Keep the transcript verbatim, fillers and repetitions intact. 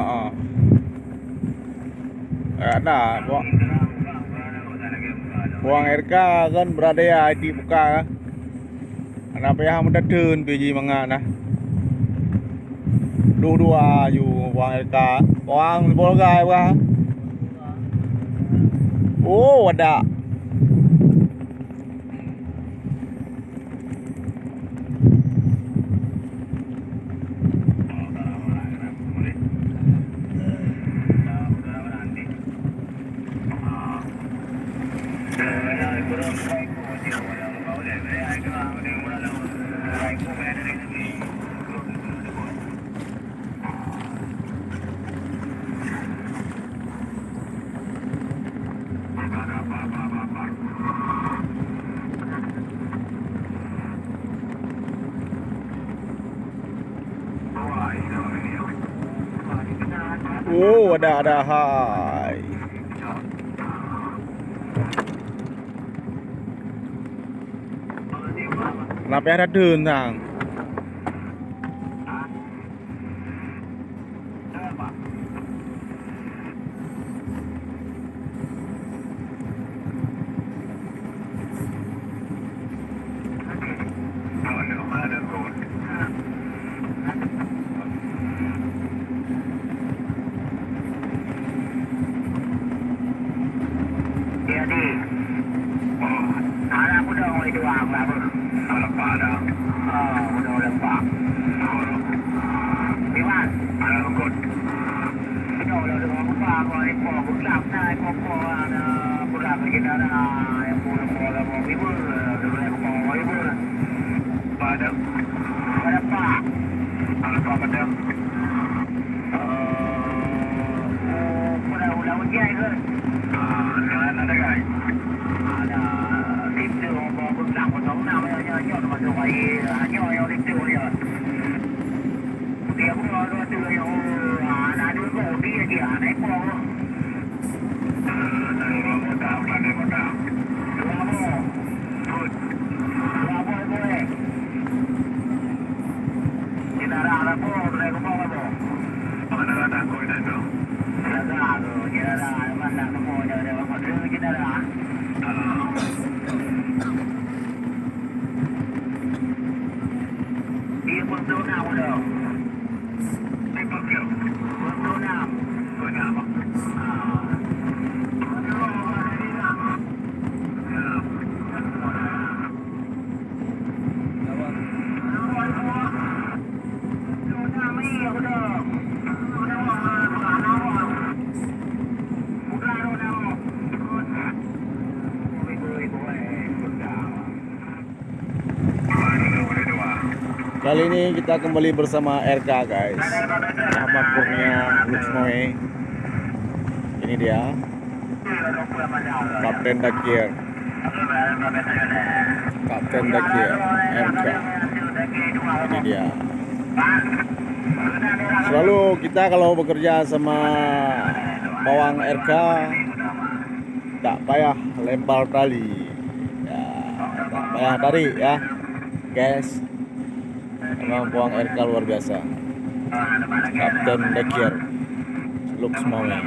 Ha. Ada, buang, buang R K kan berada ya di muka. Hana payah meudateun pih jih mangat nah. Duh dua aju buang R K. Buang bolga buang. Oh, ada. Oh, ada, ada hai. Kenapa ada dun sang? Jadi, ada aku dah mulai dua aku apa? Ada apa ada? Ah, udah udah pak. Iwan, ada rukun. Kita udah udah buka apa ni po buka na po po na buka kita na yang po po la po ibu, udah udah po ibu. Padam. Padam pak. Padam pak padam. Eh, udah udah ujian ke? Ah, jangan ada guys. Ada. Itu mau buka potong nama nyonya nyonya masuk air. Nyonya itu dia. Dia pun ada tu yang ada dua dia dia naik po. Dia pun tu nak bodoh. Kali ini kita kembali bersama R K, guys. Ahmad Kurnia Luxmoe. Ini dia, Kapten Dakir. Kapten Dakir, R K. Ini dia. Selalu kita kalau bekerja sama bawang R K, tak payah lempar tali. Ya, tak payah tarik ya, guys. Memang bawang R K luar biasa. Kapten Dakir, Luxmoe.